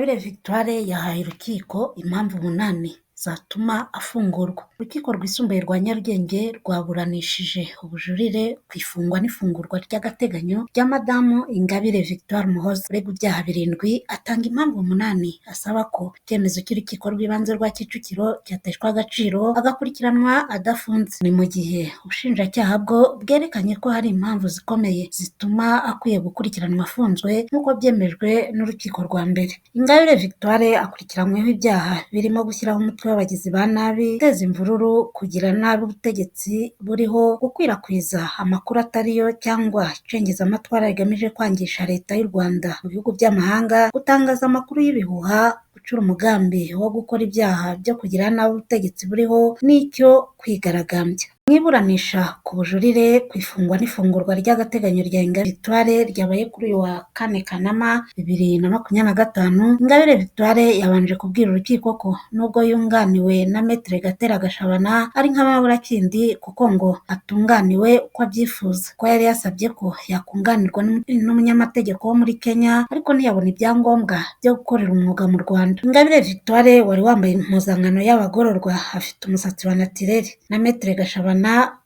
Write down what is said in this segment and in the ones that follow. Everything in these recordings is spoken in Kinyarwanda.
Ingabire Victoire yahaye urukiko impamvu umunani zatuma afungurwa. Urukiko rwisumbuye rwa Nyarugenge rwaburanishije ubujurire ku ifungwa n'ifungurwa ry'agateganyo rya madamu Ingabire Victoire Umuhoza uregwa ibyaha birindwi, atanga impamvu umunani asaba ko icyemezo cy'urukiko rw'ibanze rwa Kicukiro cyateshwa agaciro agakurikiranwa adafunze. Ni mu gihe ubushinjacyaha bwo bwerekanye ko hari impamvu zikomeye zituma akwiye gukurikiranwa afunzwe nk'uko byemejwe n'urukiko rwa mbere. Ingabire Victoire akurikiranyweho ibyaha birimo gushyiraho umutwe w'abagizi ba nabi, guteza imvururu, kugira nabi ubutegetsi buriho, gukwirakwiza amakuru atariyo cyangwa icengezamatwara rigamije kwangisha leta y'u Rwanda mu bihugu by'amahanga, gutangaza amakuru y'ibihuha, gucura umugambi wo gukora ibyaha byo kugira nabi ubutegetsi buriho n'icyo kwigaragambya. Mu iburanisha ku bujurire ku ifungwa n'ifungurwa ry'agateganyo rya Ingabire Victoire ryabaye kuri uyu wa 4 Kanama 2025, Ingabire Victoire yabanje kubwira urukiko ko nubwo yunganiwe na Maître Gatera Gashabana ari nk'amaburakindi kuko ngo atunganiwe uko abyifuza, ko yari yasabye ko yakunganirwa n'umunyamategeko wo muri Kenya ariko ntiyabona ibyangombwa byo gukorera umwuga mu Rwanda. Ingabire Victoire wari wambaye impuzankano y'abagororwa afite umusatsi wa naturel na Maître Gashabana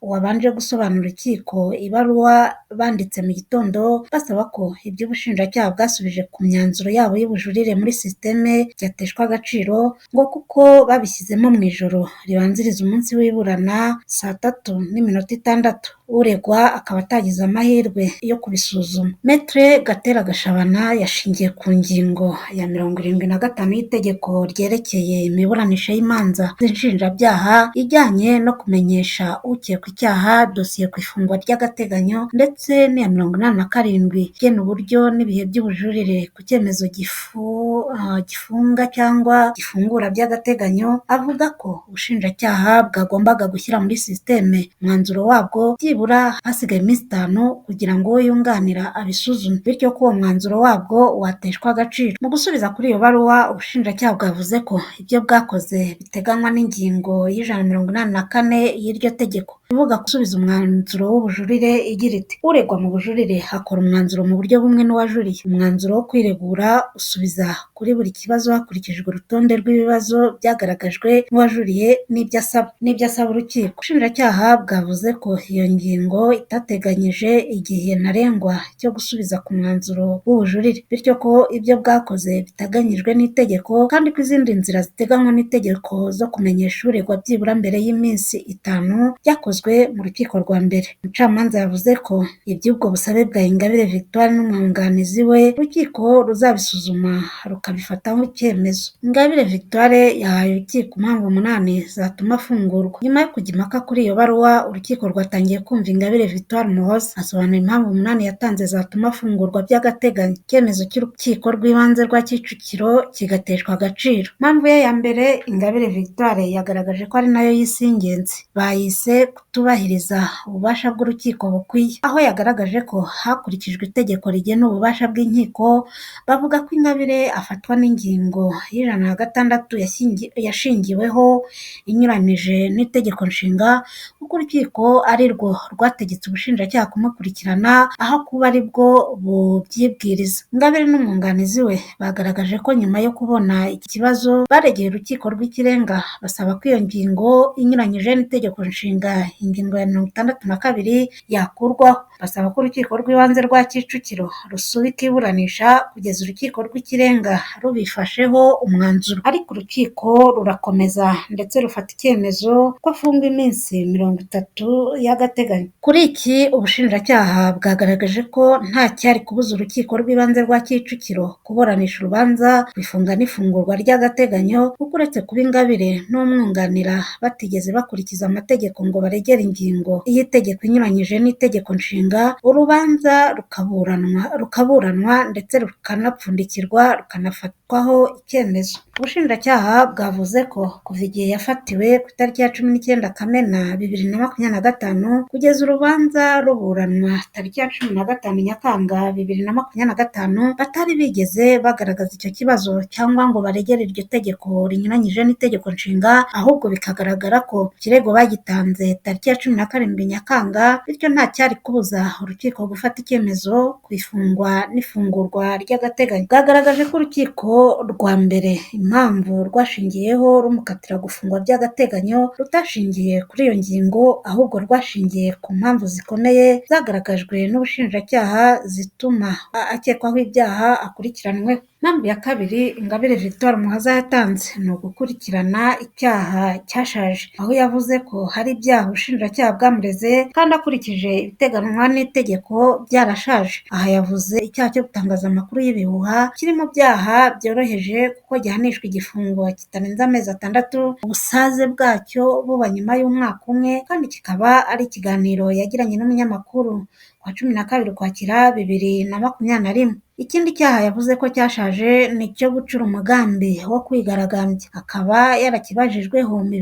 wabanje gusobanura urukiko ibaruwa banditse mu gitondo basaba ko ibyo ubushinjacyaha bwasubije ku myanzuro yabo y'ubujurire muri sisiteme byateshwa agaciro ngo kuko babishyizemo mu ijoro ribanziriza umunsi w'iburana saa 3:06, uregwa akaba atagize amahirwe yo kubisuzuma. Maître Gatera Gashabana yashingiye ku ngingo ya 75 y'itegeko ryerekeye imiburanishe y'imanza z'inshinjabyaha ijyanye no kumenyesha ukekwa icyaha dosiye ku ifungwa ry'agateganyo ndetse n'iya 87 igena uburyo n'ibihe by'ubujurire ku cyemezo gifunga cyangwa gifungura by'agateganyo, avuga ko ubushinjacyaha bwagombaga gushyira muri sisiteme umwanzuro wabwo byibura hasigaye iminsi 5 kugira ngo uwo yunganira abisuzume, bityo ko uwo mwanzuro wabwo wateshwa agaciro. Mu gusubiza kuri iyo baruwa, ubushinjacyaha bwavuze ko ibyo bwakoze biteganywa n'ingingo ya 184 y'iryo tegeko ivuga gusubiza umwanzuro w'ubujurire igira iti: uregwa mu bujurire akora umwanzuro mu buryo bumwe n'uwajuriye. Umwanzuro wo kwiregura usubiza kuri buri kibazo hakurikijwe urutonde rw'ibibazo byagaragajwe n'uwajuriye n'ibyo asaba urukiko. Ubushinjacyaha bwavuze ko iyo ngingo itateganyije igihe ntarengwa cyo gusubiza ku mwanzuro w'ubujurire, bityo ko ibyo bwakoze biteganyijwe n'itegeko kandi ko izindi nzira ziteganywa n'itegeko zo kumenyesha uregwa byibura mbere y'iminsi 5 byakozwe mu rukiko rwa mbere. Umucamanza yavuze ko iby'ubwo busabe bwa Ingabire Victoire n'umwunganizi we urukiko ruzabisuzuma rukabifataho icyemezo. Ingabire Victoire yahaye urukiko impamvu 8 zatuma afungurwa. Nyuma yo kujya impaka kuri iyo baruwa, urukiko rwatangiye kumva Ingabire Victoire Umuhoza asobanura impamvu 8 yatanze zatuma afungurwa by'agateganyo, icyemezo cy'urukiko rw'ibanze rwa Kicukiro kigateshwa agaciro. Impamvu ye ya mbere, Ingabire Victoire yagaragaje ko ari nayo yise iy'ingenzi, bayise kutubahiriza ububasha bw'urukiko bukwiye, aho yagaragaje ko hakurikijwe itegeko rigena ububasha bw'inkiko, bavuga ko Ingabire afatwa n'ingingo ya 106 yashingiweho inyuranije n'itegeko nshinga, kuko urukiko ari rwo rwategetse ubushinjacyaha kumukurikirana aho kuba ari bwo bubyibwiriza. Ingabire n'umwunganizi we bagaragaje ko nyuma yo kubona iki kibazo baregeye urukiko rw'ikirenga basaba ko iyo ngingo inyuranyije n'itegeko nshinga ingingo ya 62 yakurwaho, basaba ko urukiko rw'ibanze rwa Kicukiro rusubika iburanisha kugeza urukiko rw'ikirenga rubifasheho umwanzuro, ariko urukiko rurakomeza ndetse rufata icyemezo ko afungwa iminsi 30 y'agateganyo. Kuri iki ubushinjacyaha bwagaragaje ko nta cyari kubuza urukiko rw'ibanze rwa Kicukiro kuburanisha urubanza ku ifunga n'ifungurwa ry'agateganyo, kuko uretse kuba Ingabire n'umwunganira batigeze bakurikiza amategeko ngo baregere ingingo y'itegeko inyuranyije n'itegeko nshinga, urubanza rukaburanwa ndetse rukanapfundikirwa rukanafatwaho icyemezo. Ubushinjacyaha bwavuze ko kuva igihe yafatiwe ku itariki ya 19 Kamena 2025 kugeza urubanza ruburanwa tariki ya 15 Nyakanga 2025 batari bigeze bagaragaza icyo kibazo cyangwa ngo baregere iryo tegeko rinyuranyije n'itegeko nshinga, ahubwo bikagaragara ko ikirego bagitanze tariki ya 17 Nyakanga, bityo nta cyari kubuza urukiko gufata icyemezo ku ifungwa n'ifungurwa ry'agateganyo. Bwagaragaje ko urukiko rwa mbere impamvu rwashingiyeho rumukatira gufungwa by'agateganyo rutashingiye kuri iyo ngingo, ahubwo rwashingiye ku mpamvu zikomeye zagaragajwe n'ubushinjacyaha zituma akekwaho ibyaha akurikiranweho. Impamvu ya kabiri Ingabire Victoire Umuhoza yatanze ni ugukurikirana icyaha cyashaje, aho yavuze ko hari ibyaha ubushinjacyaha bwamureze kandi akurikije ibiteganywa n'itegeko byarashaje. Aha yavuze icyaha cyo gutangaza amakuru y'ibihuha kiri mu byaha byoroheje kuko gihanishwa igifungo kitarenze amezi 6, ubusaze bwacyo buba nyuma y'umwaka umwe, kandi kikaba ari ikiganiro yagiranye n'umunyamakuru ku wa 12 Ukwakira 2021. Ikindi cyaha yavuze ko cyashaje ni icyo gucura umugambi wo kwigaragambya, akaba yarakibajijweho mu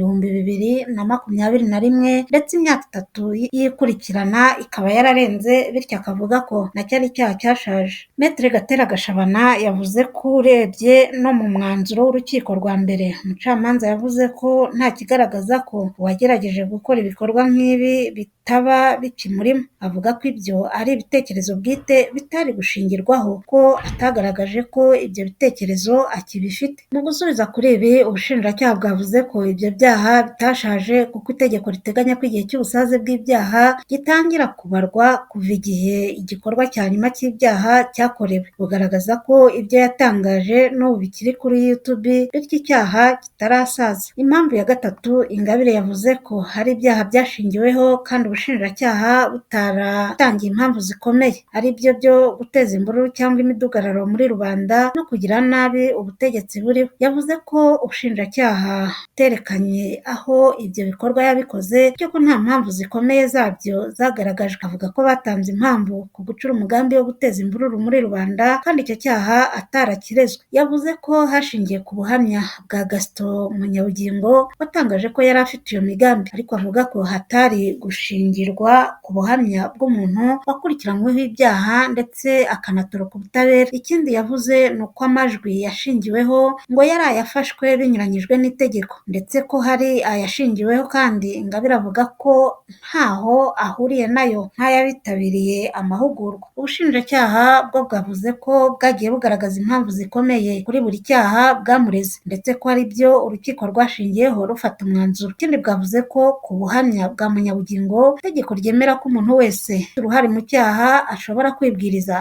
2021 ndetse imyaka 3 yikurikirana ikaba yararenze, bityo akavuga ko nacyo ari icyaha cyashaje. Maître Gatera Gashabana yavuze ko urebye no mu mwanzuro w'urukiko rwa mbere, umucamanza yavuze ko nta kigaragaza ko uwagerageje gukora ibikorwa nk'ibi bitaba bikimurimo. Avuga ko ibyo ari ibitekerezo bwite bitari gushingirwaho, ko atagaragaje ko ibyo bitekerezo akibifite. Mu gusubiza kuri ibi, ubushinjacyaha bwavuze ko ibyo byaha bitashaje kuko itegeko riteganya ko igihe cy'ubusaze bw'ibyaha gitangira kubarwa kuva igihe igikorwa cya nyuma cy'ibyaha cyakorewe. Bugaragaza ko ibyo yatangaje n'ubu bikiri kuri YouTube, bityo icyaha kitarasaza. Impamvu ya gatatu, Ingabire yavuze ko hari ibyaha byashingiweho kandi ubushinjacyaha butaratangiye impamvu zikomeye, ari byo byo guteza imvururu cyangwa imidugararo muri rubanda no kugira nabi ubutegetsi buriho. Yavuze ko ubushinjacyaha buterekanye aho ibyo bikorwa yabikoze, bityo ko nta mpamvu zikomeye zabyo zagaragajwe. Avuga ko batanze impamvu ku gucura umugambi wo guteza imvururu muri rubanda kandi icyo cyaha atarakirezwe. Yavuze ko hashingiye ku buhamya bwa Gaston Munyabugingo watangaje ko yari afite iyo migambi, ariko avuga ko hatari gushingirwa ku buhamya bw'umuntu wakurikiranyweho ibyaha ndetse akanatoroka ubutabera. Ikindi yavuze ni uko amajwi yashingiweho ngo yari ayafashwe binyuranyijwe n'itegeko, ndetse ko hari ayashingiweho kandi Ingabire avuga ko ntaho ahuriye nayo nk'ay'abitabiriye amahugurwa. Ubushinjacyaha bwo bwavuze ko bwagiye bugaragaza impamvu zikomeye kuri buri cyaha bwamureze, ndetse ko ari byo urukiko rwashingiyeho rufata umwanzuro. Ikindi bwavuze ko ku buhamya bwa Munyabugingo, itegeko ryemera ko umuntu wese uruhare mu cyaha ashobora kwibwiriza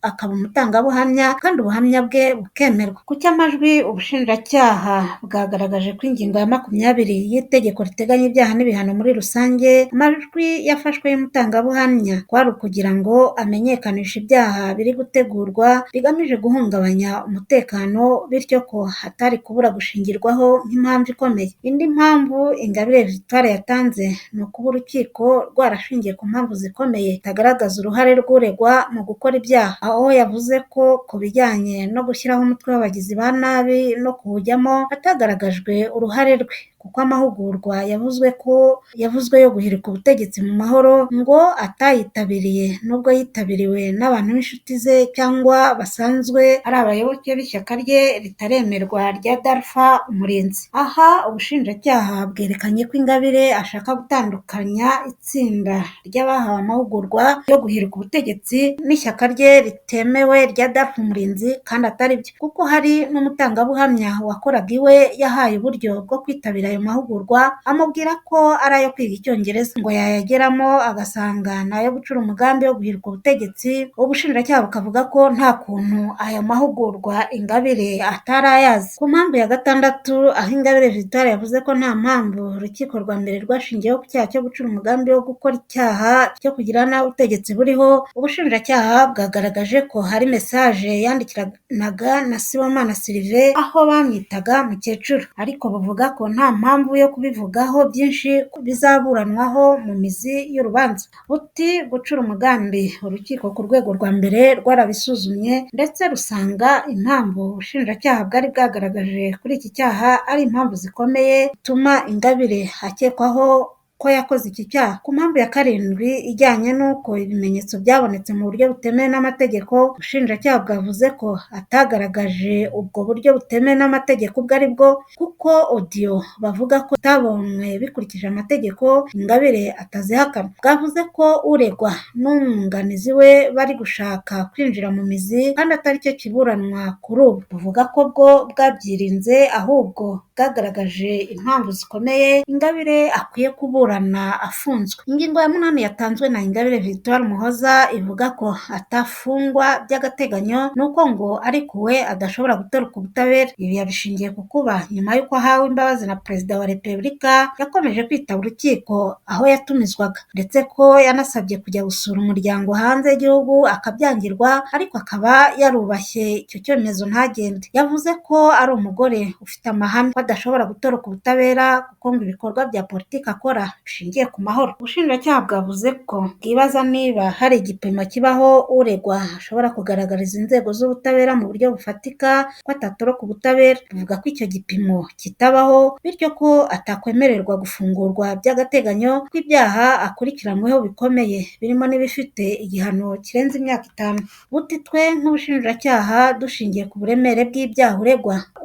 akaba umutangabuhamya kandi ubuhamya bwe bukemerwa. Ku cy'amajwi, ubushinjacyaha bwagaragaje ko ingingo ya 20 y'itegeko riteganya ibyaha n'ibihano muri rusange, amajwi yafashwe y'umutangabuhamya kwari ukugira ngo amenyekanishe ibyaha biri gutegurwa bigamije guhungabanya umutekano, bityo ko hatari kubura gushingirwaho nk'impamvu ikomeye. Indi mpamvu Ingabire Victoire yatanze ni ukuba urukiko rwarashingiye ku mpamvu zikomeye zitagaragaza uruhare rw'uregwa mu gukora ibyaha, aho yavuze ko ku bijyanye no gushyiraho umutwe w'abagizi ba nabi no kuwujyamo hatagaragajwe uruhare rwe, kuko amahugurwa yavuzwe ko yavuzwe yo guhirika ubutegetsi mu mahoro ngo atayitabiriye, nubwo yitabiriwe n'abantu b'inshuti ze cyangwa basanzwe ari abayoboke b'ishyaka rye ritaremerwa rya Dalfa Umurinzi. Aha ubushinjacyaha bwerekanye ko Ingabire ashaka gutandukanya itsinda ry'abahawe amahugurwa yo guhirika ubutegetsi n'ishyaka rye ritemewe rya Dalfa Umurinzi, kandi atari byo, kuko hari n'umutangabuhamya wakoraga iwe yahaye uburyo bwo kwitabira ayo mahugurwa, amubwira ko ari ayo kwiga icyongereza, ngo yayageramo agasanga ni ayo gucura umugambi wo guhirika ubutegetsi. Ubushinjacyaha bukavuga ko nta kuntu aya mahugurwa Ingabire atari ayazi. Ku mpamvu ya gatandatu, aho Ingabire Victoire yavuze ko nta mpamvu urukiko rwa mbere rwashingiyeho ku cyaha cyo gucura umugambi wo gukora icyaha cyo kugira nabi ubutegetsi buriho, ubushinjacyaha bwagaragaje ko hari mesaje yandikiranaga na Sibomana Sylvain aho bamwitaga mukecuru, ariko buvuga ko nta mpamvu yo kubivugaho byinshi bizaburanwaho mu mizi y'urubanza. Buti gucura umugambi urukiko ku rwego rwa mbere rwarabisuzumye ndetse rusanga impamvu ubushinjacyaha bwari bwagaragaje kuri iki cyaha ari impamvu zikomeye zituma Ingabire akekwaho ko yakoze iki cyaha. Ku mpamvu ya karindwi ijyanye n'uko ibimenyetso byabonetse mu buryo butemewe n'amategeko, ubushinjacyaha bwavuze ko atagaragaje ubwo buryo butemewe n'amategeko ubwo ari bwo, kuko audio bavuga ko itabonywe bikurikije amategeko Ingabire atazihakana. Bwavuze ko uregwa n'umwunganizi we bari gushaka kwinjira mu mizi kandi atari cyo kiburanwa kuri ubu. Buvuga ko bwo bwabyirinze ahubwo bwagaragaje impamvu zikomeye Ingabire akwiye kuburana afunzwe. Ingingo ya munani yatanzwe na Ingabire Victoire Umuhoza ivuga ko atafungwa by'agateganyo nuko ngo arekuwe adashobora gutoroka ubutabera. Ibi yabishingiye ku kuba nyuma y'uko ahawe imbabazi na Perezida wa Repubulika yakomeje kwitaba urukiko aho yatumizwaga, ndetse ko yanasabye kujya gusura umuryango hanze y'igihugu akabyangirwa, ariko akaba yarubashye icyo cyemezo ntagende. Yavuze ko ari umugore ufite amahame ko adashobora gutoroka ubutabera kuko ngo ibikorwa bya politiki akora bishingiye ku mahoro. Ubushinjacyaha bwavuze ko bwibaza niba hari igipimo kibaho uregwa ashobora kugaragariza inzego z'ubutabera mu buryo bufatika ko atatoroka ubutabera. Buvuga ko icyo gipimo kitabaho, bityo ko atakwemererwa gufungurwa by'agateganyo ko ibyaha akurikiranyweho bikomeye birimo n'ibifite igihano kirenze imyaka 5. Buti twe nk'ubushinjacyaha dushingiye ku buremere bw'ibyaha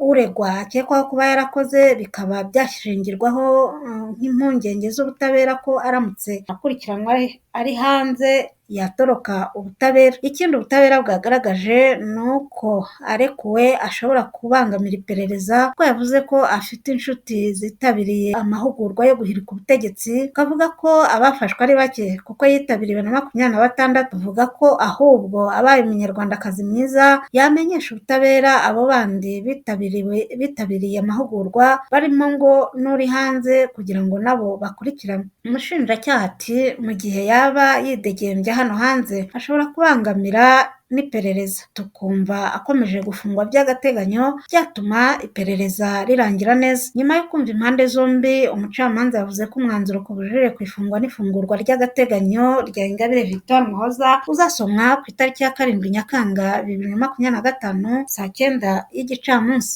uregwa akekwaho kuba yarakoze, bikaba byashingirwaho nk'impungenge z'ubutabera ko aramutse akurikiranwe ari hanze yatoroka ubutabera. Ikindi ubutabera bwagaragaje ni uko arekuwe ashobora kubangamira iperereza, kuko yavuze ko afite inshuti zitabiriye amahugurwa yo guhirika ubutegetsi, akavuga ko abafashwe ari bake kuko yitabiriwe na 26. Avuga ko ahubwo abaye umunyarwandakazi mwiza yamenyesha ubutabera abo bandi bitabiriye amahugurwa barimo ngo n'uri hanze kugira ngo nabo bakurikiranwe. Umushinjacyaha ati mu gihe yaba yidegembya hano hanze ashobora kubangamira n'iperereza, tukumva akomeje gufungwa by'agateganyo byatuma iperereza rirangira neza. Nyuma yo kumva impande zombi, umucamanza yavuze ko umwanzuro ku bujurire ku ifungwa n'ifungurwa ry'agateganyo rya Ingabire Victoire Umuhoza uzasomwa ku itariki ya 7 Nyakanga 2025 saa 9 y'igicamunsi.